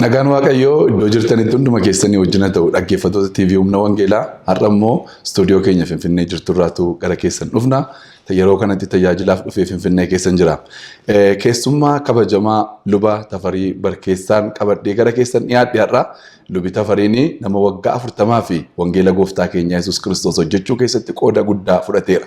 Nagaan Waaqayyoo iddoo jirtanitti hunduma keessanii wajjin haa ta'u. Dhaggeeffattoota TV Humna Wangeelaa, har'a immoo istuudiyoo keenya Finfinnee jirturraatu gara keessan dhufna. Yeroo kanatti tajaajilaaf dhufee Finfinnee keessan jira. Keessummaa kabajamaa Luba Tafarii Barkeessaan qabadhee gara keessan dhiyaadhe har'a. Lubi Tafariin nama waggaa 40 fi wangeela gooftaa keenya Yesuus Kiristoos hojjechuu keessatti qooda guddaa fudhateera.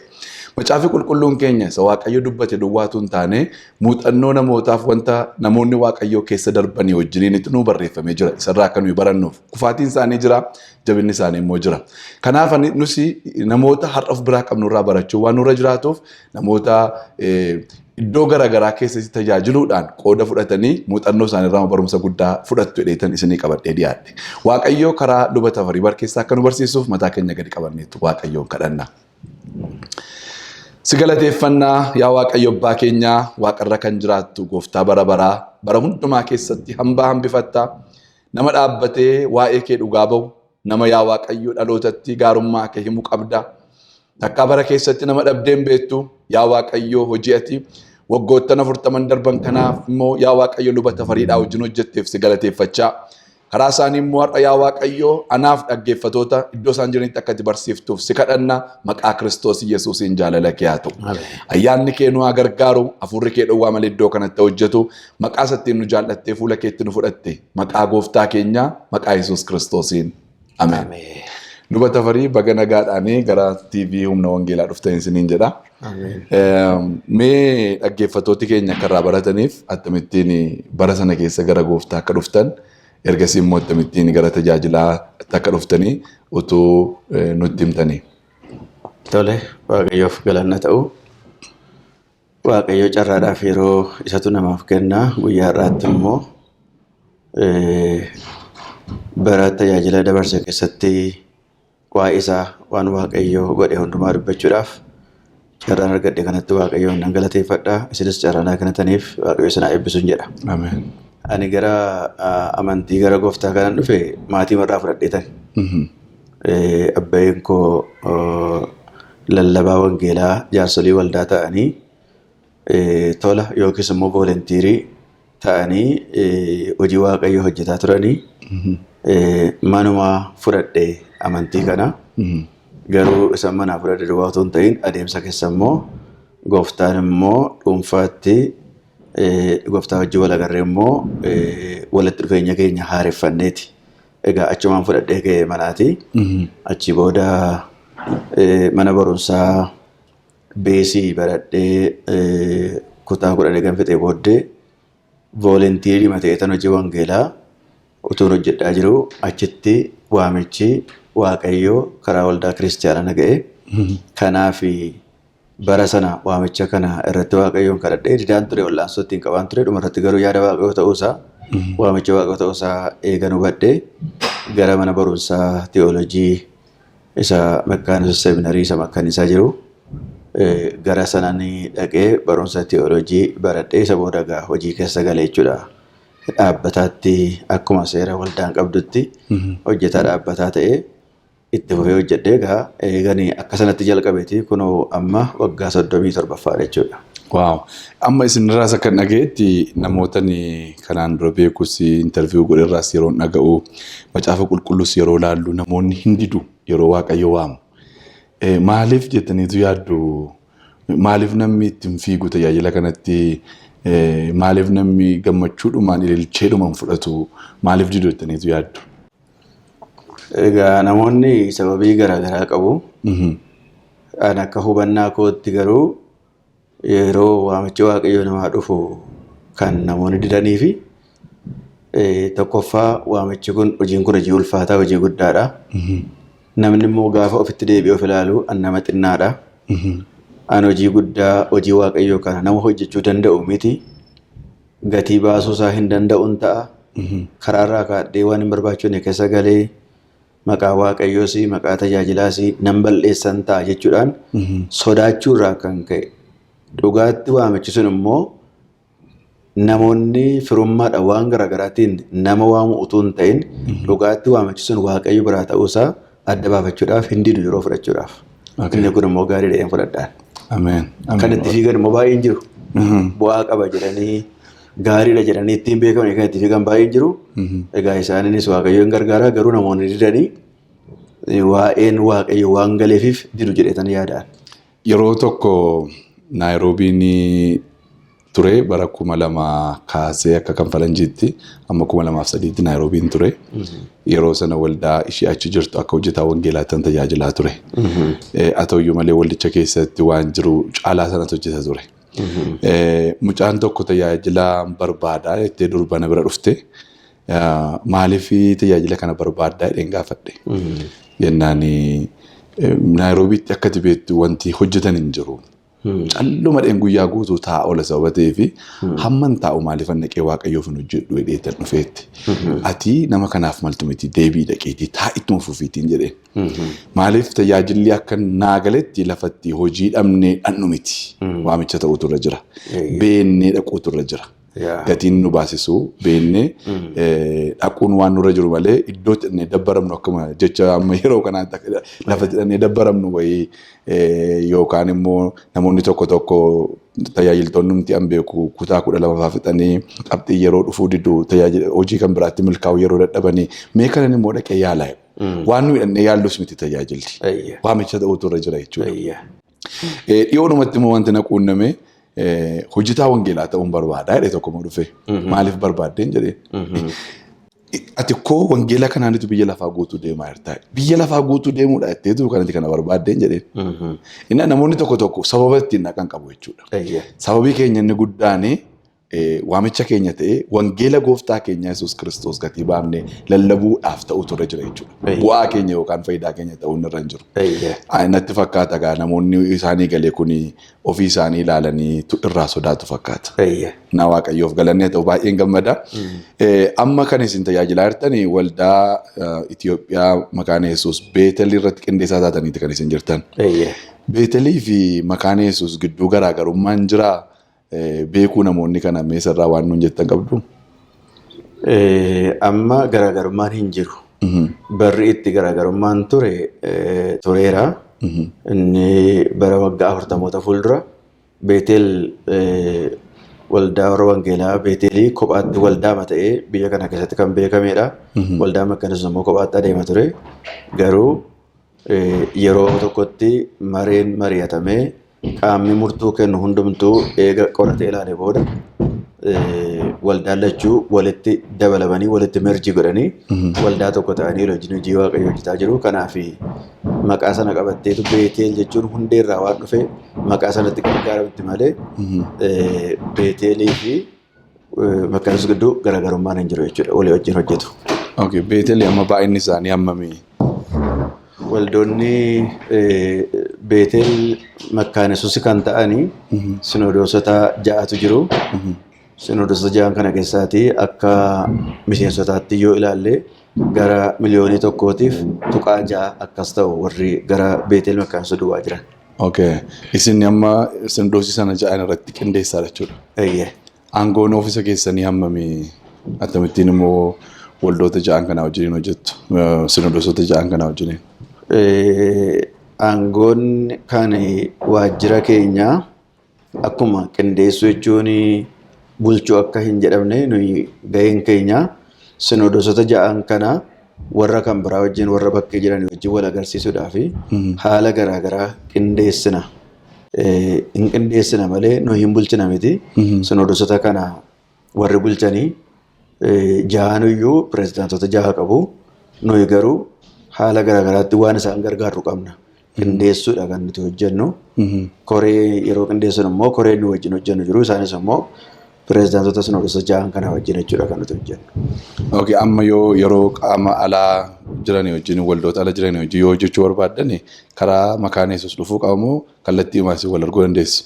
Macaafi qulqulluun keenya isa Waaqayyo dubbate duwwaatu hin taane, muuxannoo namootaaf wanta namoonni Waaqayyoo keessa darbanii wajjiniinitu nuu barreeffamee jira. Isarraa akka nuyi barannuuf. Kufaatiin isaanii jira, jabinni isaanii immoo jira. Kanaaf nusi namoota har'a of biraa qabnu irraa barachuu waan nurra jiraatuuf, namoota iddoo garaagaraa keessatti tajaajiluudhaan qooda fudhatanii muuxannoo isaanii irraa barumsa guddaa fudhattu jedheetan isinii qabadhee dhiyaadhe. Waaqayyoo karaa Luba Tafarii Barkeessaa akka nu barsiisuuf mataa keenya gadi qabanneetu Waaqayyoon kadhanna. Si galateeffannaa, yaa Waaqayyo abbaa keenyaa, waaqarra kan jiraattu gooftaa bara baraa, bara hundumaa keessatti hambaa hambifatta, nama dhaabbatee waa'ee kee dhugaa ba'u, nama yaa Waaqayyo dhalootatti gaarummaa kee himu qabda. Takkaa bara keessatti nama dhabdee hin beektu, yaa Waaqayyo. Hojii ati waggoottan 40n darban kanaaf immoo yaa Waaqayyo Luba Tafariidhaa wajjin hojjetteef si galateeffachaa, karaa isaanii immoo har'a yaa Waaqayyo anaaf dhaggeeffatoota iddoo isaan jiranitti akka ati barsiiftuuf si kadhanna. Maqaa Kiristoos Yesuusiin jaalala kee haa ta'u. Ayyaanni kee nu haa gargaaru, hafuurri kee dhowwaa malee iddoo kanatti hojjetu, maqaa isattiin nu jaallattee fuula keetti nu fudhatte, maqaa gooftaa keenyaa, maqaa Yesuus Kiristoosiin. Ameen. Luba Tafarii, baga nagaadhaanii gara TV Humna Wangeelaa dhuftan isiniin jedha. Mee dhaggeeffattooti keenya akka irraa barataniif, akkamittiin bara sana keessa gara gooftaa akka dhuftan, ergasii immoo akkamittiin gara tajaajilaa akka dhuftanii utuu nutti himtanii. Tole, Waaqayyoof galanna ta'u. Waaqayyo carraadhaaf yeroo isatu namaaf kenna. Guyyaa har'aatti immoo bara tajaajila dabarse keessatti waa'ee isaa, waan Waaqayyo godhe hundumaa dubbachuudhaaf carraan argadhe kanatti Waaqayyoon nan galateeffadha. Isinis carraa naa kennitaniif Waaqayyo isin haa eebbisuun jedha. Ameen. Ani gara amantii, gara gooftaa kanan dhufe maatii irraa fudhadheetan. Abbayeen koo lallabaa wangeelaa, jaarsolii waldaa ta'anii, tola yookiis immoo volunteer ta'anii hojii Waaqayyoo hojjetaa turanii, manuma fudhadhe amantii kana. Garuu isa manaa fudhadhe duwwaa otoo hin ta'in, adeemsa keessa immoo gooftaan immoo dhuunfaatti, gooftaa wajjin wal agarree immoo walitti dhufeenya keenya haareffanneeti. Egaa achumaan fudhadhee ka'ee manaati. Achi booda mana barumsaa beesii baradhee, kutaa 10 eegan fixee booddee, volunteer ta'eetan hojii wangeelaa utuun hojjedhaa jiru, achitti waamichi Waaqayyoo karaa waldaa kiristiyaanaa na ga'e. Kanaaf bara sana waamicha kana irratti Waaqayyoon kadhadhee didaan ture, wal'aansoo ittiin qabaan ture. Dhumarratti garuu yaada Waaqayyoo ta'uusaa, waamicha Waaqayyoo ta'uusaa eegan hubadhee, gara mana barumsaa tiyoolojii isa Mekkaanisa Seminarii isa Makkaanisaa jiru gara sanaan dhaqee barumsa tiyoolojii baradhee, isa booda egaa hojii keessa galee jechuudha. Dhaabbataatti akkuma seera waldaan qabdutti hojjetaa dhaabbataa ta'ee itti fufee hojjedhee, egaa eeganii akka sanatti jalqabeeti kunoo amma waggaa 37ffaadha jechuudha. Wow. Amma isinirraas akka dhagayetti, namoota kanaan dura beekus interview godherraas yeroo dhaga'u, macaafa qulqulluus yeroo laallu, namoonni hin didu yeroo Waaqayyo waamu. Maaliif jettaniitu yaaddu? Maaliif namni ittiin fiigu tajaajila kanatti? Maaliif namni gammachuudhumaan ililcheedhumaan fudhatu? Maaliif didu jettaniitu yaaddu? Egaa namoonni sababii garaagaraa qabu. Ani akka hubannaa kootti garuu, yeroo waamichi Waaqayyoo namaa dhufu kan namoonni didanii fi tokkoffaa, waamichi kun, hojiin kun hojii ulfaataa, hojii guddaadha. Namni immoo gaafa ofitti deebi'ee of ilaalu, an nama xinnaadha. An hojii guddaa, hojii Waaqayyoo kana nama hojjechuu danda'u miti. Gatii baasuu isaa hin danda'uun ta'a. Karaarraa kaadhee waan hin barbaachifne keessa galee maqaa Waaqayyoos maqaa tajaajilaas nan balleessan ta'a jechuudhaan sodaachuu irraa kan ka'e. Dhugaatti waamichi sun immoo namoonni firummaadhaan waan garaagaraatiin nama waamu utuu hin ta'in, dhugaatti waamichi sun Waaqayyo biraa ta'uusaa adda baafachuudhaaf hin didu yeroo fudhachuudhaaf. Inni kun immoo gaarii dha'een fudhadhaan. Ameen. Kan itti fiigan immoo baay'een jiru. Bu'aa qaba jedhanii. gaariidha jedhanii ittiin beekaman kan itti fiigan baay'een jiru. Egaa isaaniinis Waaqayyo hin gargaara, garuu namoonni didanii waa'een Waaqayyo waan galeefiif didu jedhetan yaada'an. Yeroo tokko Naayiroobiin ture bara 2000 kaasee akka kan faranjiitti amma 2003tti Naayiroobiin ture. Yeroo sana waldaa ishee achi jirtu akka hojjetaa wangeelaatti tajaajilaa ture. Haa ta'uyyuu malee waldicha keessatti waan jiru caalaa sanatu hojjeta ture. Mucaan tokko tajaajila barbaadaa jettee durbana bira dhufte. Maaliif tajaajila kana barbaaddaa jedheen gaafadhe. Jennaan Naayiroobiitti akka ati beektu wanti hojjetan hin jiru. Calluma dheen guyyaa guutuu taa'a oola sababa ta'eef hamman taa'u maaliif naqee Waaqayyoof hin hojjedhu jedheetan dhufeetti. Ati nama kanaaf maltu miti, deebii dhaqeetii taa'ittuma fufiitiin jedheen. Maaliif tajaajilli akka naa galetti lafatti hojii dhabnee dhannu miti. Waamicha ta'utu irra jira. Beennee dhaquutu irra jira. Gatiin nu baasisu beennee dhaquun waan nurra jiru malee iddoo itti dabbaramnu akkuma jecha amma yeroo kanaatti lafa itti dabbaramnu wayii yookaan immoo namoonni tokko tokko tajaajiltoonni nuti an beeku kutaa 12 fixanii qabxii yeroo dhufuu didu tajaajila hojii kan biraatti milkaa'u yeroo dadhabanii mee kanan immoo dhaqee yaalaa. Waan nuyi dhannee yaallus miti tajaajilli. Waamicha ta'utu irra jira jechuudha. Dhiyoodhumatti immoo wanti na quunname hojjetaa wangeelaa ta'uun barbaada jedhee tokko immoo dhufe. Maaliif barbaaddeen jedhee. Ati koo wangeela kanaanitu biyya lafaa guutuu deemaa jirta. Biyya lafaa guutuu deemuudha jetteetu kanatti kana barbaaddeen jedheen. Inni namoonni tokko tokko sababa ittiin dhaqan qabu jechuudha. Sababii keenya inni guddaan waamicha keenya ta'ee wangeela gooftaa keenya Yesuus Kiristoos gatii baafnee lallabuudhaaf ta'utu irra jira jechuudha. Bu'aa keenya yookaan faayidaa keenya ta'uun irra hin jiru. Natti fakkaata egaa namoonni isaanii galee kun ofii isaanii ilaalanii irraa sodaatu fakkaata. Na Waaqayyoof galanni haa ta'u, baay'een gammada. Amma kan isin tajaajilaa jirtan waldaa Itoophiyaa Makaana Yesuus Beetelii irratti qindeessaa taataniiti kan isin jirtan. Beetelii fi Makaana Yesuus gidduu garaagarummaan jiraa? Beekuu namoonni kana meesarraa waan nuun jettan qabdu? Amma garaagarummaan hin jiru. Barri itti garaagarummaan ture tureera. Inni bara waggaa 40moota fuuldura Beetel waldaa warra wangeelaa Beetelii kophaatti waldaama ta'ee biyya kana keessatti kan beekamedha. Waldaa Makkanis immoo kophaatti adeema ture. Garuu yeroo tokkotti mareen mari'atamee qaamni murtuu kennu hundumtuu eega qoratee ilaale booda waldaan lachuu walitti dabalamanii walitti merjii godhanii waldaa tokko ta'anii wajjin hojii Waaqayyoo hojjetaa jiru. Kanaaf maqaa sana qabatteetu Beeteel jechuun hundeerraa waan dhufe maqaa sanatti gargaaramti malee Beeteelii fi Makkanis gidduu garaagarummaan hin jiru jechuudha. Walii wajjin hojjetu. Okay, Beetelii amma baay'inni isaanii hammamii? Waldoonni Beetel Makkaana Yesuus kan ta'anii sinodoosota 6tu jiru. Sinodoosota 6n kana keessaatii akka miseensotaatti yoo ilaalle gara 1.6 miliyoonii akkas ta'u warri gara Beetel Makkaana Yesuus duwwaa jiran. Okay. Isin amma sinodoosii sana 6n irratti qindeessaa jechuudha. Aangoon oofisa keessanii hammamii? Akkamittiin immoo waldoota 6n kanaa wajjiniin hojjettu? Sinodoosota 6n kanaa wajjiniin. Aangoon kan waajjira keenyaa akkuma qindeessuu jechuun bulchuu akka hin jedhamne, nuyi gaheen keenya sinodoosota 6n kana warra kan biraa wajjin, warra bakkee jiran wajjin wal agarsiisuudhaa fi haala garaagaraa qindeessina. Hin qindeessina malee nuyi hin bulchina miti. Sinodoosota kana warri bulchanii ja'anuyyuu pirezidaantota 6 qabu. Nuyi garuu haala garaagaraatti waan isaan gargaarru qabna. Qindeessuudha kan nuti hojjennu. Koree yeroo qindeessinu immoo koree nu wajjin hojjennu jiru. Isaanis immoo pirezidaantota sinodoosota 6n kana wajjin jechuudha kan nuti hojjennu. Okay, amma yoo yeroo qaama alaa jiranii wajjin, waldoota ala jiranii wajjin yoo hojjechuu barbaaddan karaa Makaana Yesuus dhufuu qabu moo kallattii maasii wal arguu dandeessu?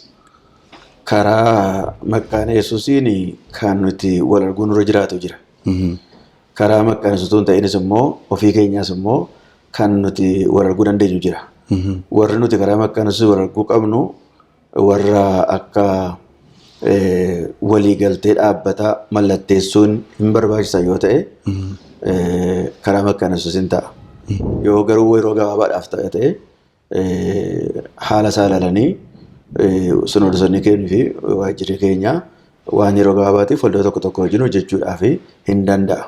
Karaa Makkaana Yesuusiin kan nuti wal arguu nurra jiraatu jira. Karaa Makkaana Yesuus hin ta'inis immoo ofii keenyaas immoo kan nuti wal arguu dandeenyu jira. Warri nuti karaa Makkaana Yesuus wal arguu qabnu warra akka waliigaltee dhaabbataa mallatteessuun hin barbaachisa yoo ta'e karaa Makkaana Yesuusiin ta'a. Yoo garuu yeroo gabaabaadhaaf ta'e haala isaa ilaalanii sinoodosonni keenyaa fi waajjirri keenya Waan yeroo gabaabaatiif waldoota tokko tokko wajjin hojjechuudhaaf hin danda'a.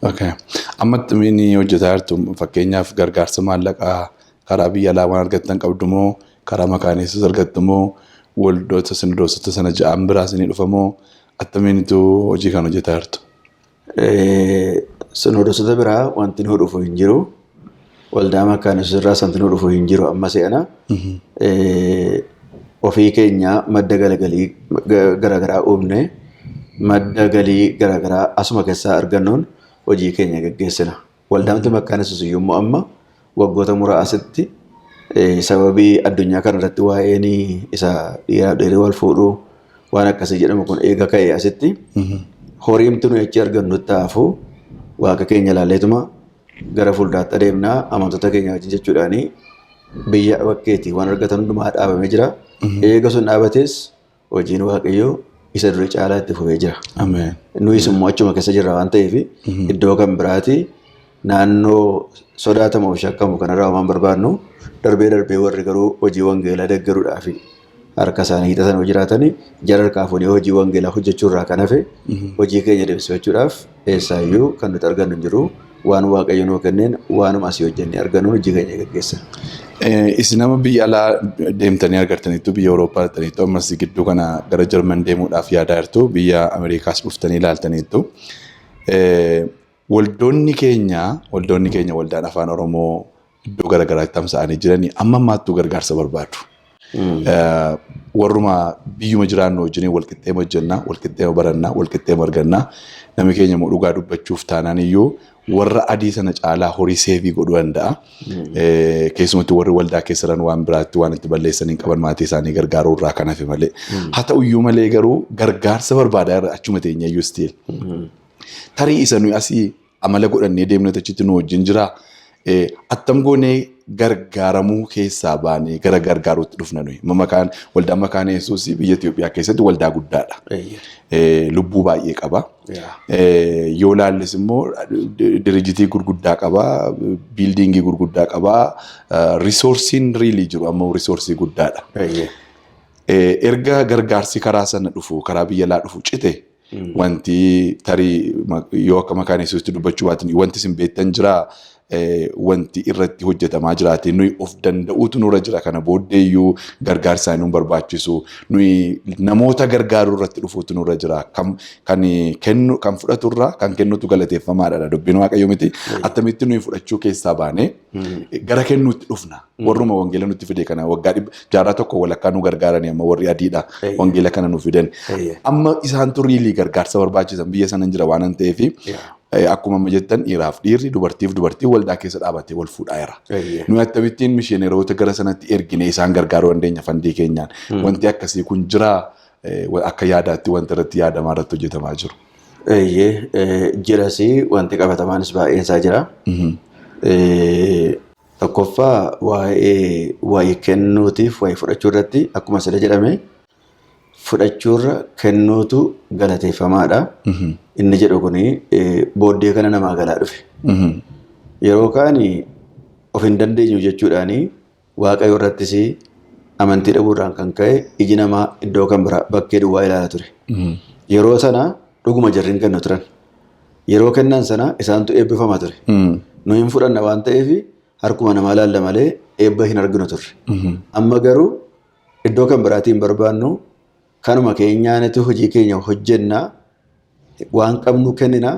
Okay. Ammatti ni hojjetaa jirtu, fakkeenyaaf gargaarsa maallaqaa karaa biyya alaa waan argattan qabdu moo, karaa Makaaneessus argattu moo, waldoota sinodoosota sana ja'an biraas ni dhufa moo, attamiinitu hojii kan hojjetaa jirtu? Sinodoosota biraa wanti nu dhufu hin jiru. Waldaa Makaaneessus irraas wanti nu dhufu hin jiru amma se'ana. Ofii keenya madda galii garaagaraa uumne, madda galii garaagaraa asuma keessaa argannuun hojii keenya gaggeessina. Waldaamti Makaaneessus iyyuu immoo amma waggoota muraasatti sababii addunyaa kanarratti waa'een isa dhiiraaf dhiirri wal fuudhuu waan akkasii jedhamu kun eega ka'e asitti, horiimti nuyi achi argannu taafuu waaqa keenya ilaalleetuma gara fuulduraatti adeemnaa amantoota keenya wajjin jechuudhaani biyya bakkeetii waan argatan hundumaa dhaabamee jira. Eega sun dhaabates hojiin Waaqayyoo isa dura caalaa itti fufee jira. Ameen. Nuyis immoo achuma keessa jirra waan ta'eef, iddoo kan biraati naannoo sodaatamu fi shakkamu kanarraa waan barbaadnu, darbee darbee warri garuu hojii wangeelaa deeggaruudhaaf harka isaanii hiixatan hoo jiraatanii, jara harkaa fuunee hojii wangeelaa hojjechuurraa kan hafe, hojii keenya deemsifachuudhaaf eessaayyuu kan nuti argannu hin jiru. Waan Waaqayyo nuu kenneen, waanuma asii hojjennee argannuun hojii keenya gaggeessa. Isin nama biyya alaa deemtanii agartaniittu, biyya Awurooppaa dhaqxaniittu, ammas gidduu kana gara Jarman deemuudhaaf yaadaa jirtu, biyya Ameerikaas dhuftanii ilaaltaniittu. Waldoonni keenya, waldaan afaan Oromoo iddoo garaagaraatti tamsa'anii jiranii, amma ammaattuu gargaarsa barbaadu. Warruma biyyuma jiraannu wajjin walqixxeema hojjennaa, walqixxeema barannaa, walqixxeema argannaa. Namni keenya immoo dhugaa dubbachuuf taanaan iyyuu warra adii sana caalaa horii save godhuu danda'a. Keessumatti warri waldaa keessa jiran waan biraatti waan itti balleessan hin qaban, maatii isaanii gargaaruu irraa kan hafe malee. Haa ta'u iyyuu malee garuu gargaarsa barbaadaa irra achuma teenya iyyuu still. Tarii isa nuyi asii amala godhannee deemnu achitti nu wajjin jiraa. Attam goonee gargaaramuu keessaa baanee gara gargaaruutti dhufna nuyi? Makaan waldaan Makaana Yesuus biyya Itoophiyaa keessatti waldaa guddaadha. Lubbuu baay'ee qaba. Yoo laalles immoo dirijitii gurguddaa qaba, building gurguddaa qaba, resourceiin really jiru ammoo resource guddaadha. Erga gargaarsi karaa sana dhufu, karaa biyya alaa dhufu cite, wanti tarii yoo akka Makaana Yesuusitti dubbachuu baatan wanti isin beektan jiraa, wanti irratti hojjetamaa jiraate, nuyi of danda'uutu nurra jira, kana booddeeyyuu gargaarsa isaanii nu barbaachisu, nuyi namoota gargaaruu irratti dhufuutu nurra jira, kan kennu kan fudhaturra kan kennutu galateeffamaadha dubbiin Waaqayyo miti, attamitti nuyi fudhachuu keessaa baanee gara kennuutti dhufna? Warruma wangeela nutti fide kana waggaa dhibba jaarraa tokko walakkaa nu gargaaranii, amma warri adiidha wangeela kana nu fidan. Amma isaantu really gargaarsa barbaachisan biyya sana jira waan ta'eef, akkuma amma jettan dhiiraaf dhiirri, dubartiif dubartii waldaa keessa dhaabatee wal fuudhaa jira. Nuyi akkamittiin mishineeroota gara sanatti ergine isaan gargaaruu dandeenya fund keenyaan? Wanti akkasii kun jira, akka yaadaatti wanta irratti yaadamaa irratti hojjetamaa jiru? Eeyyee, jiras, wanti qabatamaanis baay'een isaa jira. Tokkoffaa, waa'ee waa'ee kennuutiif waa'ee fudhachuu irratti, akkuma sila jedhame, fudhachuurra kennuutu galateeffamaadha. Inni jedhu kuni booddee kana namaa galaa dhufe. Yeroo kaani of hin dandeenyu jechuudhaani Waaqayyo irrattis amantii dhabuurraan kan ka'e iji namaa iddoo kan biraa bakkee duwwaa ilaalaa ture. Yeroo sana dhuguma jarri hin kennu turan. Yeroo kennan sana isaantu eebbifama ture. Nu hin fudhanna waan ta'eef harkuma namaa laalla malee eebba hin arginu turre. Amma garuu iddoo kan biraatiin barbaannu, kanuma keenyaanitu hojii keenya hojjennaa, waan qabnu kennina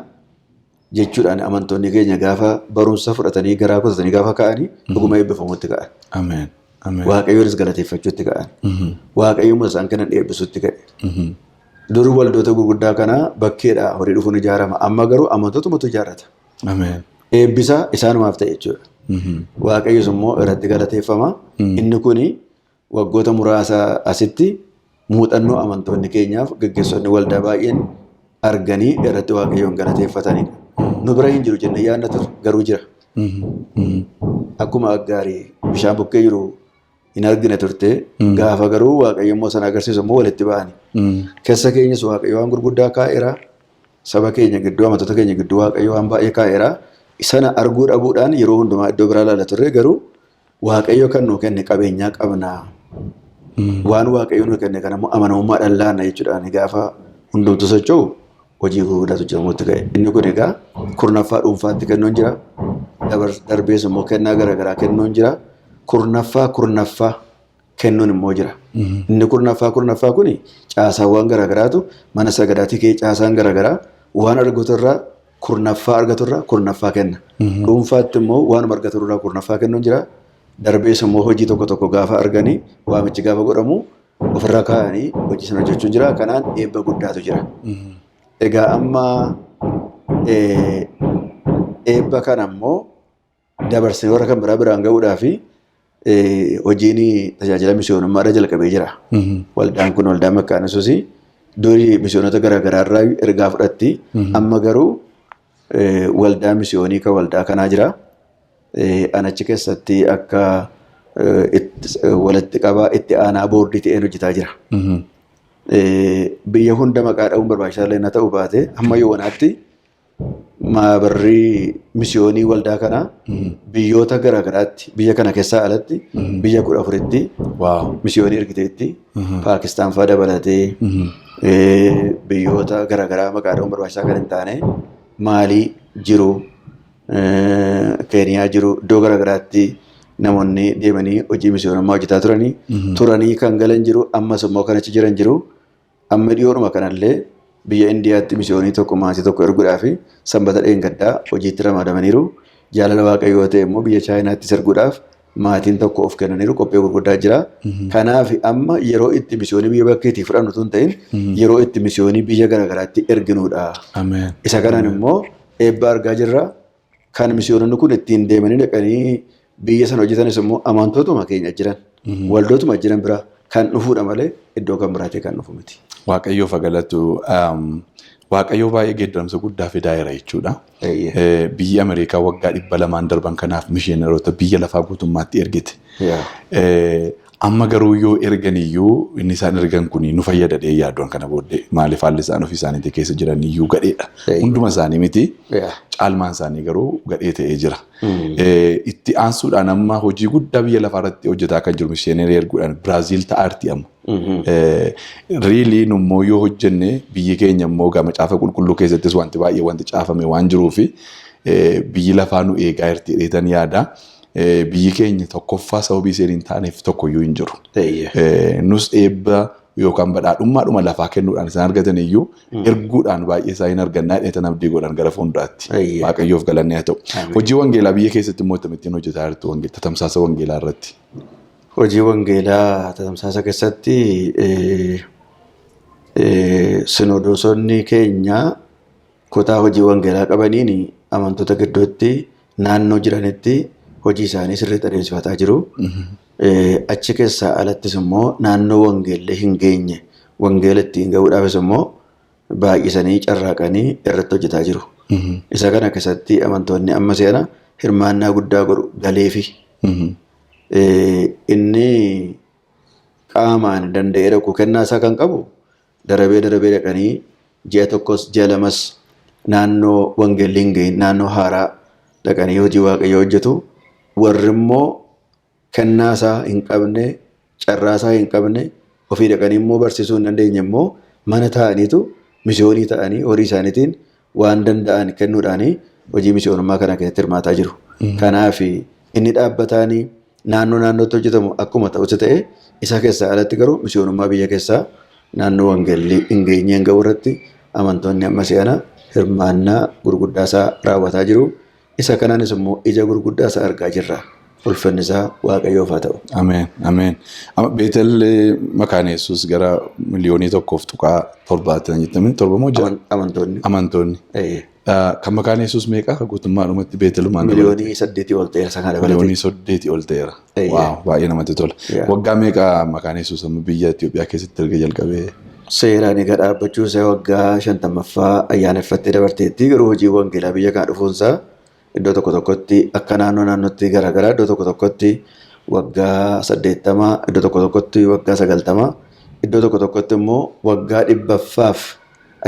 jechuudhaan amantoonni keenya gaafa barumsa fudhatanii garaa kutatanii gaafa ka'anii dhuguma eebbifamutti ka'an. Ameen. Ameen. Waaqayyoonis galateeffachuutti ka'an. Waaqayyoon isaan kennan eebbisuutti ka'e. Dur waldoota gurguddaa kana bakkeedha horii dhufuun ijaarama. Amma garuu amantootumatu ijaarrata. Ameen. Eebbisa isaanumaaf ta'e jechuudha. Waaqayyos immoo irratti galateeffama. Inni kuni waggoota muraasa asitti muuxannoo amantoonni keenyaaf gaggeessonni waldaa baay'een arganii irratti Waaqayyoon galateeffatanidha. Nu bira hin jiru jennee yaadna ture, garuu jira. Akkuma Aggaarii bishaan bukkee jiru hin argine turte, gaafa garuu Waaqayyo immoo sana agarsiisu immoo walitti ba'ani. Keessa keenyas Waaqayyo waan gurguddaa kaa'eera. Saba keenya gidduu, amantoota keenya gidduu Waaqayyo waan baay'ee kaa'eera. Sana arguu dhabuudhaan yeroo hundumaa iddoo biraa ilaala turre, garuu Waaqayyo kan nuu kenne qabeenyaa qabna. Waan Waaqayyo nuu kenne kana immoo amanamummaadhaan laanna jechuudhaan gaafa hundumtu socho'u hojii gurguddaatu hojjetamuutti ka'e. Inni kun egaa kurnaffaa dhuunfaatti kennuun jira. Darbees immoo kennaa garaagaraa kennuun jira. Kurnaffaa kurnaffaa kennuun immoo jira. Inni kurnaffaa kurnaffaa kuni caasaawwan garaagaraatu mana sagadaatii kee caasaan garaagaraa waan argaturraa kurnaffaa argaturraa kurnaffaa kenna. Dhuunfaatti immoo waanuma argaturraa kurnaffaa kennuun jira. Darbees immoo hojii tokko tokko gaafa arganii waamichi gaafa godhamu ofirra kaa'anii hojii sana hojjechuun jira. Kanaan eebba guddaatu jira. Egaa amma eebba kana immoo dabarsee warra kan biraa biraan gahuudhaa fi hojiin tajaajila misiyoonummaadha jalqabee jira. Waldaan kun waldaa Makaana Yesuus durii misiyoonota garaagaraa irraa ergaa fudhatti. Amma garuu waldaa misiyoonii kan waldaa kanaa jira. An achi keessatti akka walitti qabaa itti aanaa boordii ta'een hojjetaa jira. Biyya hunda maqaa dha'uun barbaachisaa illee na ta'uu baate hamma yoonaatti maabarri misiyoonii waldaa kanaa biyyoota garaagaraatti biyya kana keessaa alatti biyya 14tti misiyoonii ergiteetti Paakistaan fa'aa dabalatee biyyoota garaagaraa maqaa dha'uun barbaachisaa kan hin taane Maalii jiru, Keeniyaa jiru, iddoo garaagaraatti namoonni deemanii hojii misiyoonummaa hojjetaa turanii kan galan jiru, ammas immoo kan achi jiran jiru. Amma dhiyoodhuma kanallee biyya Indiyaatti misiyoonii tokko maatii tokko erguudhaaf sanbata dheengaddaa hojiitti ramadamaniiru. Jaalala Waaqayyoo ta'e immoo biyya Chaayinaattis erguudhaaf maatiin tokko of kennaniiru qophii gurguddaa jira. Kanaaf amma yeroo itti misiyoonii biyya bakkeetii fudhannu tun ta'in yeroo itti misiyoonii biyya garaagaraatti erginuudha. Isa kanaan immoo eebba argaa jirra. Kan misiyoononni kun ittiin deemanii dhaqanii biyya sana hojjetanis immoo amantootuma keenya jiran waldootuma jiran biraa kan dhufuudha malee iddoo kan biraatii kan dhufu miti. Waaqayyoof haa galatu. Waaqayyoo baay'ee geeddaramsa guddaa fidaa jira jechuudha. Biyyi Ameerikaa waggaa 200n darban kanaaf mishiinaroota biyya lafaa guutummaatti ergite. Amma garuu yoo ergan iyyuu inni isaan ergan kun nu fayyada dhee yaaduun kana booddee maaliif haalli isaan ofii isaaniitii keessa jiran iyyuu gadheedha. Hunduma isaanii miti. Caalmaan isaanii garuu gadhee ta'ee jira. Itti aansuudhaan amma hojii guddaa biyya lafaa irratti hojjetaa kan jiru mishiinarii erguudhaan Biraaziil ta'aarti amma. Riilii nummoo yoo hojjenne biyyi keenya immoo gama macaafa qulqulluu keessattis wanti baay'ee wanti caafame waan jiruufi biyyi lafaa nu eegaa jirti jedheetan yaada. Biyyi keenya tokkoffaa sababii isheen hin taaneef tokkoyyuu hin jiru. Nus eebba yookaan badhaadhummaadhuma lafaa kennuudhaan isaan argatan iyyuu erguudhaan baay'ee isaa hin argannaa jedheetan abdii godhan gara fuulduraatti. Waaqayyoof galanni haa ta'u. Hojii wangeelaa biyya keessatti immoo akkamittiin hojjetaa jirtu tamsaasa wangeelaa irratti? Hojii wangeelaa tamsaasa keessatti sinodoosonni keenya kutaa hojii wangeelaa qabaniin amantoota gidduutti naannoo jiranitti hojii isaanii sirriitti adeemsifataa jiru. Achi keessaa alattis immoo naannoo wangeelli hin geenye wangeela ittiin gahuudhaafis immoo baay'isanii carraaqanii irratti hojjetaa jiru. Isa kana keessatti amantoonni amma seena hirmaannaa guddaa godhu galeefi. Inni qaamaan danda'ee dhaqu kennaa isaa kan qabu darabee darabee dhaqanii ji'a tokkos ji'a lamas naannoo wangeelli hin gahin naannoo haaraa dhaqanii hojii waaqayyoo hojjetu. Warri immoo kennaa isaa hin qabne carraa isaa hin qabne ofii dhaqanii immoo barsiisuu hin dandeenye immoo mana taa'aniitu misiyoonii ta'anii horii isaaniitiin waan danda'an kennuudhaanii hojii misiyoonummaa kana keessatti hirmaataa jiru. Kanaaf inni dhaabbataanii naannoo naannootti hojjetamu akkuma ta'utti ta'e isa keessaa alatti garuu misiyoonummaa biyya keessaa naannoo wangeelli hin geenyeen ga'u irratti amantoonni amma si'ana hirmaannaa gurguddaa isaa raawwataa jiru. Isa kanaanis immoo ija gurguddaa isaa argaa jirra. Ulfinni isaa Waaqayyoof haa ta'u. Ameen. Ameen. Amma Beetel Makaana Yesuus gara 1.7 miliyoonii jettanii torba moo ja'a? Amantoonni. Amantoonni. Kan Makaana Yesuus meeqa? Guutummaadhumatti Beetelumaan dabalatee. 8 miliyoonii ol ta'eera isa kana dabalatee. 8 miliyoonii ol ta'eera. Waaw baay'ee namatti tola. Waggaa meeqa Makaana Yesuus amma biyya Itoophiyaa keessatti erga jalqabee? Seeraan egaa dhaabbachuu isaa waggaa 50ffaa ayyaaneffattee dabarteetti garuu hojii wangeelaa biyya kana dhufuunsaa iddoo tokko tokkotti akka naannoo naannootti garaagaraa iddoo tokko tokkotti waggaa 80 iddoo tokko tokkotti waggaa 90 iddoo tokko tokkotti immoo waggaa 100ffaaf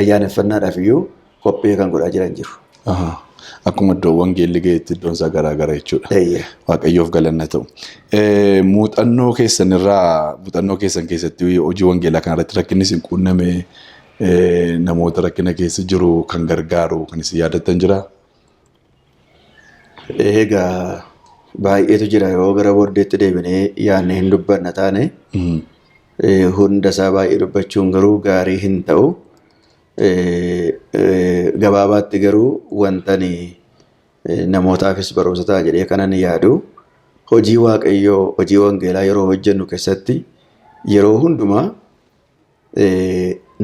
ayyaaneffannaadhaaf iyyuu qophii kan godhaa jiran jiru. Akkuma iddoo wangeelli ga'etti iddoon isaa garaagara jechuudha. Waaqayyoof galanna ta'u. Muuxannoo keessan irraa muuxannoo keessan keessatti hojii wangeelaa kanarratti rakkinni isin quunname Namoota rakkina keessa jiru kan gargaaru kan isin yaadattan jiraa? Egaa baay'eetu jira yoo gara booddeetti deebinee yaadnee hin dubbanna taane hunda isaa baay'ee dubbachuun garuu gaarii hin ta'u. Gabaabaatti garuu wanta ani namootaafis barumsa ta'a jedhee kanan yaadu hojii Waaqayyoo hojii wangeelaa yeroo hojjennu keessatti yeroo hundumaa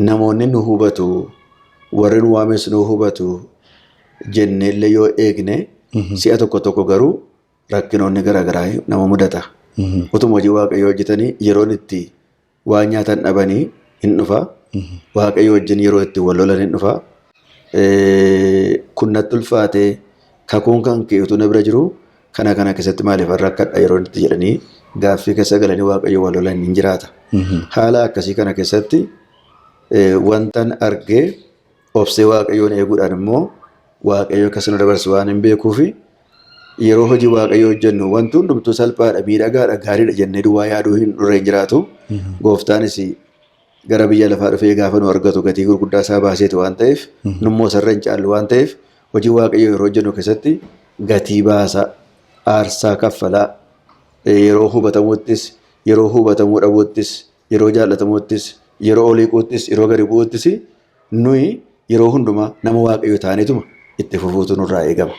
namoonni nu hubatu warri nu waames nu hubatu jenneellee yoo eegne si'a tokko tokko garuu rakkinoonni garaagaraa nama mudata. Utuma hojii Waaqayyoo hojjetanii yeroon itti waan nyaatan dhabanii hin dhufa. Waaqayyo wajjin yeroo itti wal lolan hin dhufa. Kun natti ulfaatee kakuun kan kee utuu na bira jiru kana kana keessatti maaliif rakkadha yeroo itti jedhanii gaaffii keessa galanii Waaqayyo wal lolan hin jiraata. Haala akkasii kana keessatti wantan argee obsee Waaqayyoon eeguudhaan immoo Waaqayyo akkas nu dabarsu waan hin beekuufi yeroo hojii Waaqayyoo hojjennu wanti hundumtuu salphaadha, miidhagaadha, gaariidha jennee duwwaa yaaduu hin dhurre hin jiraatu. Gooftaanis gara biyya lafaa dhufee gaafa nu argatu gatii gurguddaa isaa baaseetu waan ta'eef nummoo isarra hin caallu waan ta'eef hojii Waaqayyoo yeroo hojjennu keessatti gatii baasaa, aarsaa kaffalaa, yeroo hubatamuuttis, yeroo hubatamuu dhabuuttis, yeroo jaallatamuuttis, yeroo olii quuttis, yeroo gadi bu'uuttis nuyi yeroo hundumaa nama Waaqayyoo taaneetuma itti fufuutu nurraa eegama.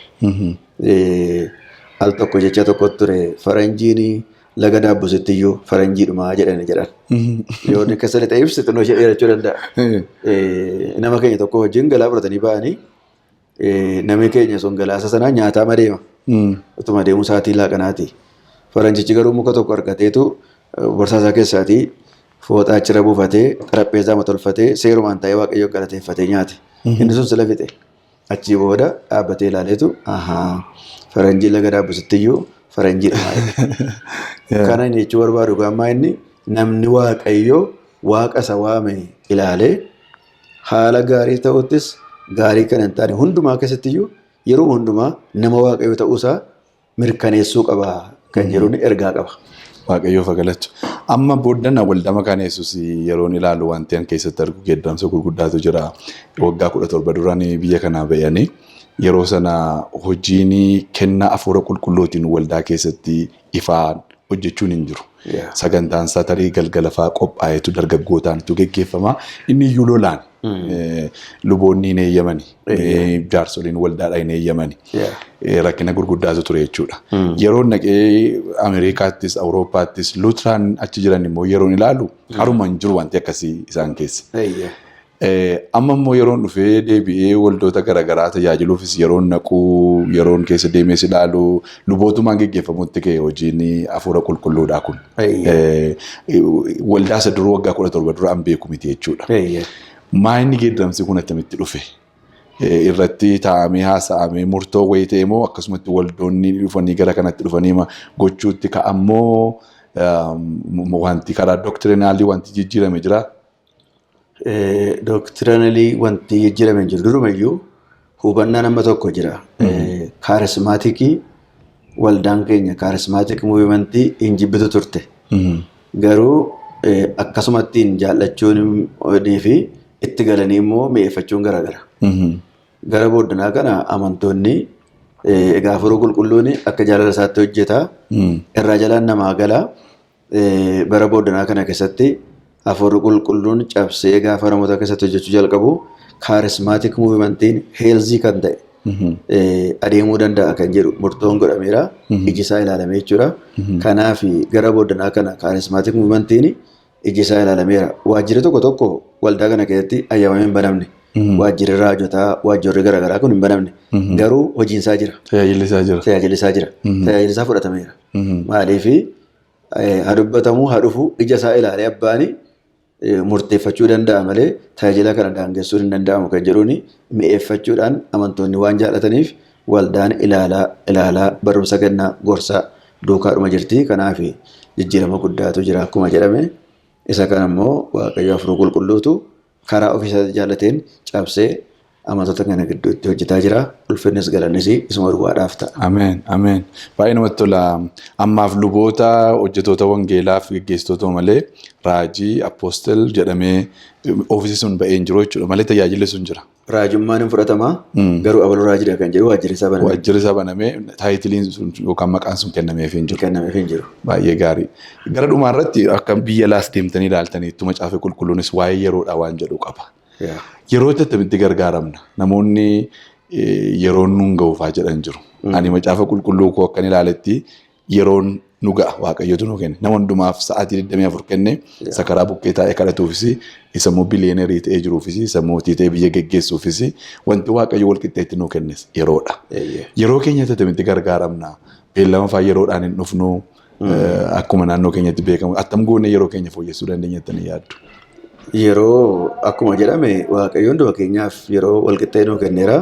Al tokko jecha tokko ture faranjiin laga daabbusitti iyyuu faranjiidhumaa jedhani jedhan. Yoo inni keessa lixee ibse xinnoo ishee dheerachuu danda'a. Nama keenya tokko wajjin galaa fudhatanii ba'anii namni keenya sun galaasa sanaa nyaataa madeema. Utuma deemuu sa'aatii laaqanaati. Faranjichi garuu muka tokko argateetu borsaa isaa keessaatii fooxaa achirra buufatee xarapheezaa tolfatee seerumaan taa'ee Waaqayyoon galateeffatee nyaate. Inni sun sila fixe. Achii booda dhaabbatee ilaaleetu ahaa faranjii laga daabbusitti iyyuu faranjiidha. Kana inni jechuu barbaadu gaammaa inni namni Waaqayyoo waaqa isa waame ilaalee haala gaarii ta'uttis gaarii kan hin taane hundumaa keessatti iyyuu yeroo hundumaa nama Waaqayyoo ta'uusaa mirkaneessuu qaba kan jedhuun ergaa qaba. Waaqayyoof haa galatu. Amma booddana waldaa Makaana Yesuus yeroon ilaalu wanti an keessatti argu geeddaramsa gurguddaatu jira. Waggaa 17 duraan biyya kanaa ba'anii yeroo sana hojiin kennaa hafuura qulqulluutiin waldaa keessatti ifaan hojjechuun hin jiru. Sagantaan isaa tarii galgala fa'aa qophaa'eetu dargaggootaantu geggeeffama. Inni iyyuu lolaan luboonni hin eeyyamani. Jaarsoliin waldaadhaa hin eeyyamani. Rakkina gurguddaatu ture jechuudha. Yeroon dhaqee Ameerikaattis Awurooppaattis Luutiraan achi jiran immoo yeroon ilaalu haruma hin jiru wanti akkasii isaan keessa. Amma immoo yeroon dhufee deebi'ee waldoota garaagaraa tajaajiluufis yeroon naquu yeroon keessa deemees ilaalu lubootumaan geggeeffamutti ka'e hojiin hafuura qulqulluudhaa kun. Waldaa isa duruu waggaa 17 dura an beeku miti jechuudha. Maa inni geeddaramsi kun attamitti dhufe? Irratti taa'amee haasa'amee murtoo wayii ta'e moo akkasumatti waldoonni dhufanii gara kanatti dhufanii gochuutti ka'ammoo wanti karaa doctrinally wanti jijjiirame jiraa? Doctrinally wanti jijjiirame hin jiru. Durumayyuu hubannaa nama tokko jira. Charismatic waldaan keenya charismatic movement hin jibbitu turte. Garuu akkasumattiin jaallachuun fi itti galanii immoo mi'eeffachuun garaagara. Gara booddanaa kana amantoonni egaa hafuura qulqulluun akka jaalala isaatti hojjeta. Irraa jalaan namaa gala. Bara booddanaa kana keessatti hafuurri qulqulluun cabsee gaafa namoota keessatti hojjechuu jalqabu charismatic movementiin healthy kan ta'e adeemuu danda'a kan jedhu murtoon godhameera. Iji isaa ilaalamee jechuudha. Kanaaf gara booddanaa kana charismatic movementiin iji isaa ilaalameera. Waajjirri tokko tokko waldaa kana keessatti ayyamamee hin banamne. Waajjirri raajotaa, waajjirri garaagaraa kun hin banamne. Garuu hojiin isaa jira. Tajaajilli isaa jira. Tajaajilli isaa jira. Tajaajilli isaa fudhatameera. Maaliif haa dubbatamuu haa dhufu ija isaa ilaalee abbaan murteeffachuu danda'a malee tajaajila kana daangessuun hin danda'amu kan jedhuun mi'eeffachuudhaan amantoonni waan jaallataniif waldaan ilaalaa ilaalaa barumsa kennaa gorsaa duukaadhuma jirti. Kanaaf jijjiirama guddaatu jira akkuma jedhame. Isa kana immoo Waaqayyo hafuura qulqulluutu karaa ofiisaa jaallateen cabsee amantoota kana gidduutti hojjetaa jira. Ulfinnis galannis isuma duwwaadhaaf ta'a. Ameen, ameen. Baay'ee namatti tola. Ammaaf luboota, hojjetoota wangeelaa fi geggeessitoota malee raajii, apostle jedhamee ofiisi sun ba'ee hin jiru jechuudha. Malee tajaajilli sun jira. Raajummaan hin fudhatama. Garuu abaluu raajiidha kan jedhu waajjirri isaa banamee. Waajjirri isaa banamee titleiin sun yookaan maqaan sun kennameef hin jiru. Kennameef hin jiru. Baay'ee gaarii. Gara dhumaa irratti akka biyya alaas deemtanii ilaaltanii ittuma Macaafa Qulqulluunis waa'ee yeroodha waan jedhu qaba. Yeroo itti gargaaramna. Namoonni yeroon nuun ga'uufaa jedhan jiru. Ani Macaafa Qulqulluu koo akkan ilaaletti yeroon nu ga'a, Waaqayyotu nu kenne. Nama hundumaaf sa'aatii 24 kenne, isa karaa bukkee taa'ee kadhatuufis, isa immoo billionaire ta'ee jiruufis, isa mootii ta'ee biyya geggeessuufis wanti Waaqayyo wal qixxeetti nu kennes yeroodha. Yeroo keenya attamitti gargaaramna? Beellama fa'aa yeroodhaan hin dhufnu. Akkuma naannoo keenyatti beekamu attam goonee yeroo keenya fooyyessuu dandeenya jettanii yaaddu? Yeroo akkuma jedhame Waaqayyo hunduma keenyaaf yeroo wal qixxee nuu kenneera.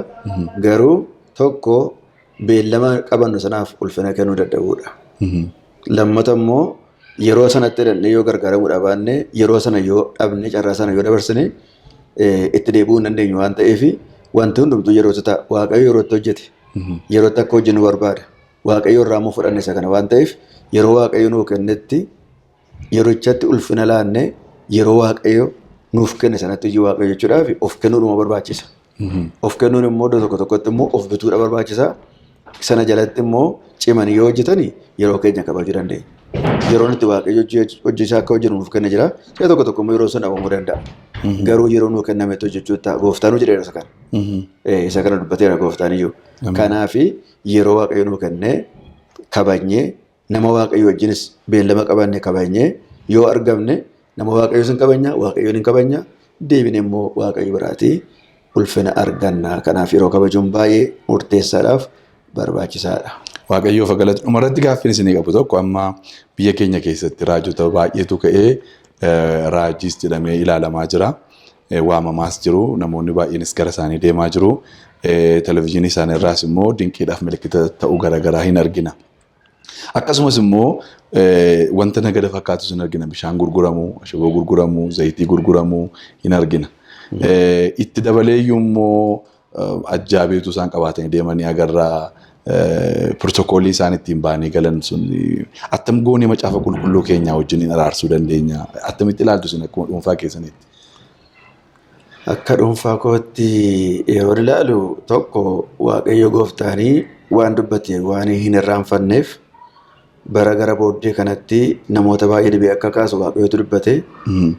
Garuu tokko beellama qabannu sanaaf ulfina kennuu dadhabuudha. Lammata immoo yeroo sanatti jedhannee yoo gargaaramuu baanne, yeroo sana yoo dhabne, carraa sana yoo dabarsine itti deebi'uu hin dandeenyu waan ta'eef, wanti hundumtuu yerootti ta'a. Waaqayyo yerootti hojjete. Yerootti akka hojjennu barbaada. Waaqayyo irraa immoo fudhanne isa kana waan ta'eef, yeroo Waaqayyo nuu kennetti yerichatti ulfina laannee yeroo Waaqayyo nuuf kenne sanatti hojii Waaqayyo jechuudhaaf of kennuudhuma barbaachisa. Of kennuun immoo iddoo tokko tokkotti immoo of bituudha barbaachisa. Sana jalatti immoo cimanii yoo hojjetani yeroo keenya kabajuu dandeenya. Yeroon itti Waaqayyo hojii isaa akka hojjennu nuuf kenne jira. Si'a tokko tokko immoo yeroo sun dhabamuu danda'a. Garuu yeroo nuu kennametti hojjechuu ta'a. Gooftaan jedheera isa kana. Isa kana dubbateera gooftaan iyyuu. Kanaaf yeroo Waaqayyo nuu kennee kabajnee, nama Waaqayyo wajjinis beellama qabanne kabajnee yoo argamne, nama Waaqayyo sin kabajna, Waaqayyoon hin kabajna, deebine immoo Waaqayyo biraatii ulfina arganna. Kanaaf yeroo kabajuun baay'ee murteessaadhaaf barbaachisaadha. Waaqayyoof galata. Dhumarratti gaaffiin isinii qabu tokko, amma biyya keenya keessatti raajota baay'eetu ka'ee raajiis jedhamee ilaalamaa jira. Waamamaas jiru. Namoonni baay'eenis gara isaanii deemaa jiru. Televezyiinii isaanii irraas immoo dinqiidhaaf milikkita ta'uu garaagaraa hin argina. Akkasumas immoo wanta nagada fakkaatus hin argina. Bishaan gurguramu, ashaboo gurguramu, zayitii gurguramu hin argina. Itti dabaleeyyuu immoo ajjaabeetu isaan qabaatanii deemanii agarraa, pirootokoolii isaan ittiin ba'anii galan sun attam goonee Macaafa Qulqulluu keenyaa wajjin araarsuu dandeenya? Attamitti ilaaltu isin akkuma dhuunfaa keessanitti? Akka dhuunfaa kootti yeroo ilaalu, tokko Waaqayyo gooftaanii waan dubbate waan hin irraanfanneef, bara gara booddee kanatti namoota baay'ee dhibee akka kaasu Waaqayyotu dubbate.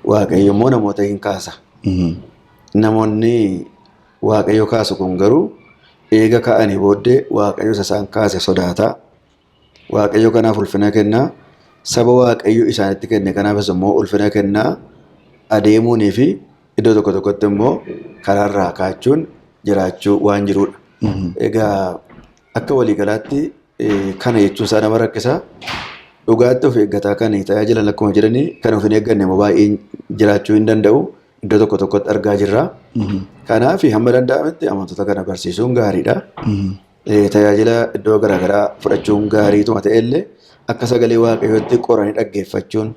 Waaqayyo immoo namoota hin kaasa. Namoonni Waaqayyo kaasu kun garuu eega ka'anii booddee Waaqayyo isa isaan kaase sodaata. Waaqayyo kanaaf ulfina kennaa. Saba Waaqayyo isaanitti kenne kanaafis immoo ulfina kennaa adeemuunii fi iddoo tokko tokkotti immoo karaarraa kaachuun jiraachuu waan jirudha. Egaa akka waliigalaatti kana jechuun isaa nama rakkisa. Dhugaatti of eeggataa kan tajaajilan akkuma jiranii, kan of hin eegganne immoo baay'een jiraachuu hin danda'u. Iddoo tokko tokkotti argaa jirra. Kanaaf hamma danda'ametti amantoota kana barsiisuun gaariidha. Tajaajila iddoo garaagaraa fudhachuun gaariituma ta'ellee, akka sagalee Waaqayyootti qoranii dhaggeeffachuun,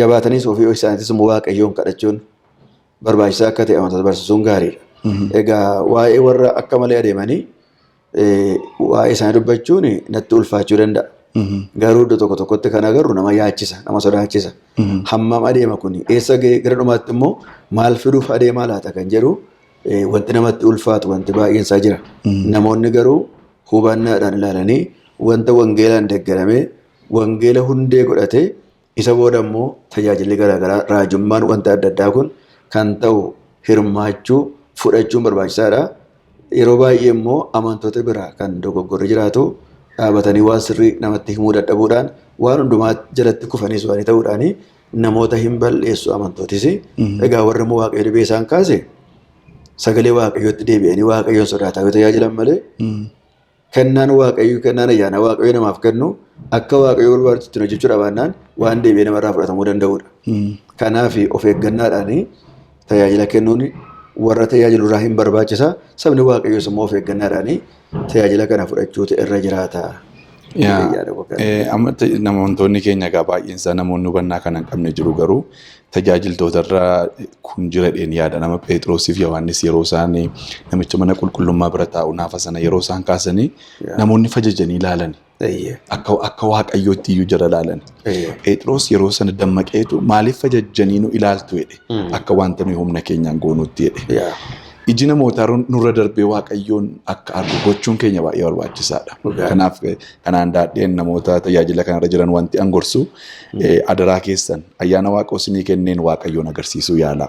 jabaataniis ofii isaaniitis immoo Waaqayyoon kadhachuun barbaachisaa akka ta'e amantoota barsiisuun gaariidha. Egaa waa'ee warra akka malee adeemanii waa'ee isaanii dubbachuun natti ulfaachuu danda'a. Garuu iddoo tokko tokkotti kan agarru nama yaachisa, nama sodaachisa. Hammam adeema kuni, eessa ga'e, gara dhumaatti immoo maal fiduuf adeemaa laata kan jedhu wanti namatti ulfaatu wanti baay'een isaa jira. Namoonni garuu hubannaadhaan ilaalanii wanta wangeelaan deeggaramee, wangeela hundee godhatee, isa booda immoo tajaajilli garaagaraa, raajummaan, wanta adda addaa kun kan ta'u hirmaachuu fudhachuun barbaachisaadha. Yeroo baay'ee immoo amantoota biraa kan dogoggorri jiraatu, dhaabatanii waan sirrii namatti himuu dadhabuudhaan, waan hundumaa jalatti kufaniis waan ta'uudhaan namoota hin balleessu amantootis. Egaa warri immoo Waaqayyo dhibee isaan kaase sagalee Waaqayyootti deebi'anii Waaqayyoon sodaataa yoo tajaajilan malee, kennaan Waaqayyo, kennaan ayyaana Waaqayyo namaaf kennu akka Waaqayyo barbaadutti hojjechuu dhabaannaan waan deebi'ee namarraa fudhatamuu danda'udha. Kanaaf of eeggannaadhaan tajaajila kennuun warra tajaajilu irraa hin barbaachisa. Sabni Waaqayyoos immoo of eeggannaadhaan tajaajila kana fudhachuutu irra jiraata. Amma namoonni keenya egaa baay'een isaa namoonni hubannaa kana hin qabne jiru, garuu Tajaajiltootarra kun jira jedheen yaada. Nama Phexrosiif Yohaannis yeroo isaan namicha mana qulqullummaa bira taa'u naafa sana yeroo isaan kaasanii namoonni fajajanii ilaalan. Akka waaqayyootti iyyuu jara ilaalan. Phexros yeroo sana dammaqeetu maaliif fajajanii nu ilaaltu jedhe. Akka wanta nuyi humna keenyaan goonutti jedhe. Iji namootaa nurra darbee waaqayyoon akka argu gochuun keenya baay'ee barbaachisaadha. Kanaaf kanaan daadheen namoota tajaajila kanarra jiran wanti an gorsu adaraa keessan ayyaana waaqa isinii kenneen waaqayyoon agarsiisuu yaalaa.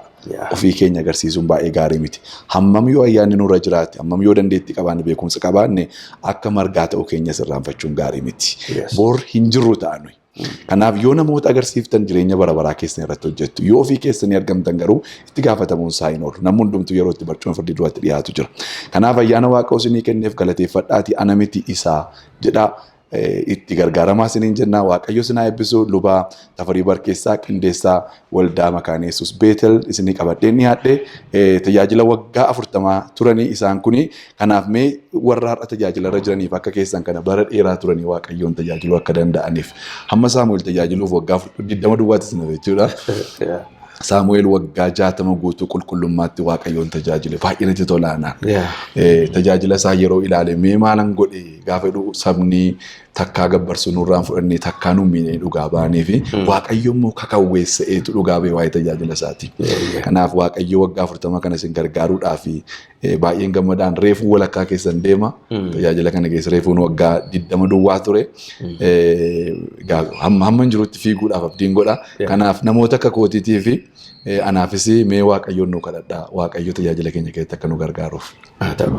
Ofii keenya agarsiisuun baay'ee gaarii miti. Hammam yoo ayyaanni nurra jiraate, hammam yoo dandeettii qabaanne, beekumsa qabaanne akka margaa ta'uu keenya sirraanfachuun gaarii miti. Bor hin jirru ta'a nuyi. Kanaaf yoo namoota agarsiiftan jireenya bara baraa keessan irratti hojjettu. Yoo ofii keessanii argamtan garuu itti gaafatamuun isaa hin oolu. Namni hundumtuu yeroo itti barcuma firdii duratti dhiyaatu jira. Kanaaf ayyaana waaqa isinii kenneef galateeffadhaatii ana miti isaa jedhaa itti gargaaramaa isiniin jenna. Waaqayyo isin haa eebbisu. Lubaa Tafarii Barkeessaa Qindeessaa Waldaa Makaana Yesuus Beetel isinii qabadheen dhiyaadhe tajaajila waggaa 40 turanii isaan kuni. Kanaaf mee warra har'a tajaajila irra jiraniif akka keessan kana bara dheeraa turanii Waaqayyoon tajaajiluu akka danda'aniif. Hamma Saamu'eel tajaajiluuf waggaa 20 duwwaatti isin hafe jechuudha. Saamu'eel waggaa 60 guutuu qulqullummaatti Waaqayyoon tajaajile. Baay'ee natti tolaanaan. Tajaajila isaa yeroo ilaale mee maalan godhe gaafa jedhu sabni takkaa gabbarsu nurraan fudhannee takkaa nu miinee dhugaa baanee fi Waaqayyo immoo kakawweessa'eetu dhugaa ba'e waa'ee tajaajila isaati. Kanaaf Waaqayyo waggaa 40 kana isin gargaaruudhaa fi baay'een gammadaan reefuu walakkaa keessan deema. Tajaajila kana keessa reefuun waggaa 20 duwwaa ture. Hamma hin jirutti fiiguudhaaf abdiin godha. Kanaaf namoota akka kootiitii fi anaafis mee Waaqayyoon nu kadhadhaa. Waaqayyo tajaajila keenya keessatti akka nu gargaaruuf. Haa ta'u.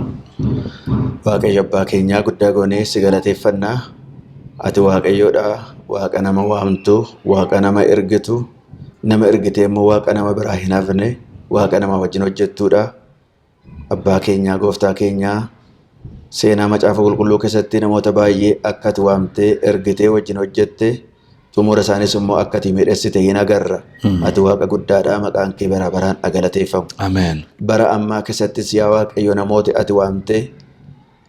Waaqayyo abbaa keenyaa guddaa goonee si galateeffannaa. Ati Waaqayyoodha. Waaqa nama waamtu, Waaqa nama ergitu, nama ergitee immoo Waaqa nama biraa hin hafne, Waaqa nama wajjin hojjettuudha. Abbaa keenyaa, gooftaa keenyaa, seenaa macaafa qulqulluu keessatti namoota baay'ee akka ati waamtee ergitee wajjin hojjette, xumura isaanis immoo akka ati miidhagsite hin agarra. Ati Waaqa guddaadha, maqaan kee bara baraan galateeffamu. Ameen. Bara ammaa keessattis yaa Waaqayyo namoota ati waamtee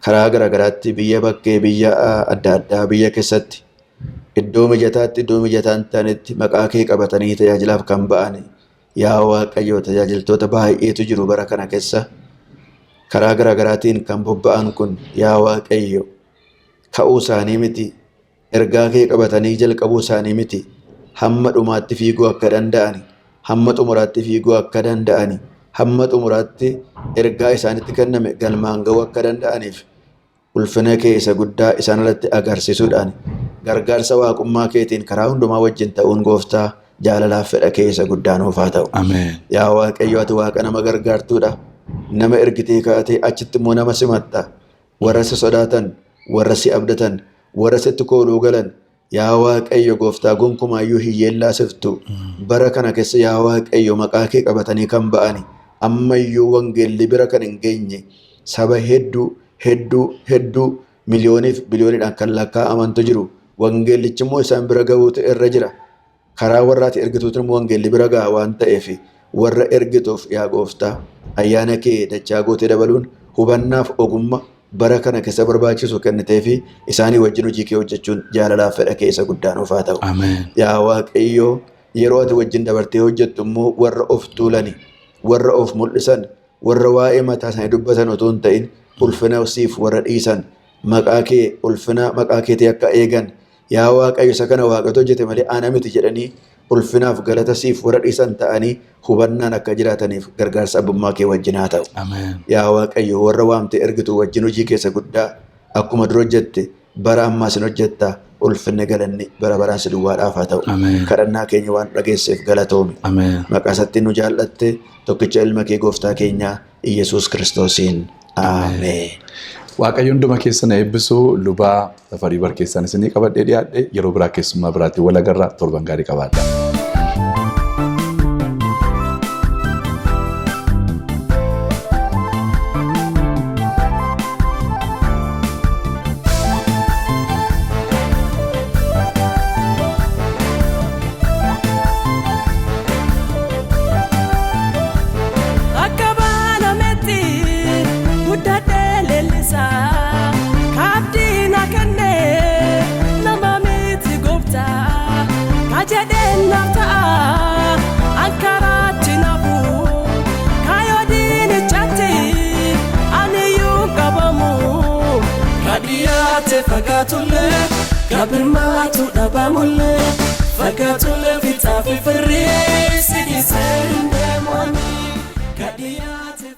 karaa garaagaraatti biyya bakkee, biyya adda addaa, biyya keessatti iddoo mijataatti, iddoo mijataa hin taanetti maqaa kee qabatanii tajaajilaaf kan ba'an yaa Waaqayyo tajaajiltoota baay'eetu jiru bara kana keessa. Karaa garaagaraatiin kan bobba'an kun yaa Waaqayyo ka'uu isaanii miti, ergaa kee qabatanii jalqabuu isaanii miti, hamma dhumaatti fiiguu akka danda'ani, hamma xumuraatti fiiguu akka danda'ani, hamma xumuraatti ergaa isaanitti kenname galmaan ga'uu akka danda'aniif ulfina kee isa guddaa isaan irratti agarsiisuudhaan gargaarsa waaqummaa keetiin karaa hundumaa wajjin ta'uun gooftaa jaalalaaf fedha kee isa guddaa nuuf haa ta'u. Ameen. Yaa Waaqayyo ati Waaqa nama gargaartuudha. Nama ergitee kaatee achitti immoo nama simatta. Warra si sodaatan, warra si abdatan, warra sitti kooluu galan yaa Waaqayyo gooftaa gonkumaayyuu hin yeellaasiftu. Bara kana keessa yaa Waaqayyo maqaa kee qabatanii kan ba'ani ammayyuu wangeelli bira kan hin geenye saba hedduu hedduu hedduu miliyooniif biliyooniidhaan kan lakkaa'amantu jiru. Wangeellichi immoo isaan bira ga'uutu irra jira. Karaa warraati ergituutu immoo wangeelli bira ga'a waan ta'eef warra ergituuf yaa gooftaa ayyaana kee dachaa gootee dabaluun hubannaaf ogummaa bara kana keessa barbaachisu kennitee fi isaanii wajjin hojii kee hojjechuun jaalalaaf fedha kee isa guddaa nuuf haa ta'u. Ameen. Yaa Waaqayyo yeroo ati wajjin dabartee hojjettu immoo warra of tuulani, warra of mul'isan, warra waa'ee mataa isaanii dubbatan otoo hin ta'in ulfina siif warra dhiisan, maqaa kee ulfina maqaa keetii akka eegan yaa Waaqayyo isa kana Waaqatu hojjete malee ana miti jedhanii ulfinaaf galata siif warra dhiisan ta'anii hubannaan akka jiraataniif gargaarsa abbummaa kee wajjin haa ta'u. Ameen. Yaa Waaqayyo warra waamtee ergitu wajjin hojii keessa guddaa akkuma dura hojjette bara ammaas hin hojjetta ulfinni galanni bara baraan si duwwaadhaaf haa ta'u. Ameen. Kadhannaa keenya waan dhageesseef galatoomi. Ameen. Maqaa isaatti nu jaallatte tokkicha ilma kee gooftaa keenyaa Iyyasuus Kiristoosiin. Ameen. Waaqayyo hunduma keessan eebbisu. Lubaa Tafarii Barkeessaan isinii qabadhee dhiyaadhe yeroo biraa keessummaa biraatti wal agarra. Torban gaarii qabaadha. Akka baanametti guddadhee leellisaa kaabdii na kenne nama miti gooftaa ka jedheen naaf ta'a. Fakkaatullee kabirmaatu dhabamullee fakkaatullee fixaa fi firrii si dhiisee hin deemu ani kadhiyaate.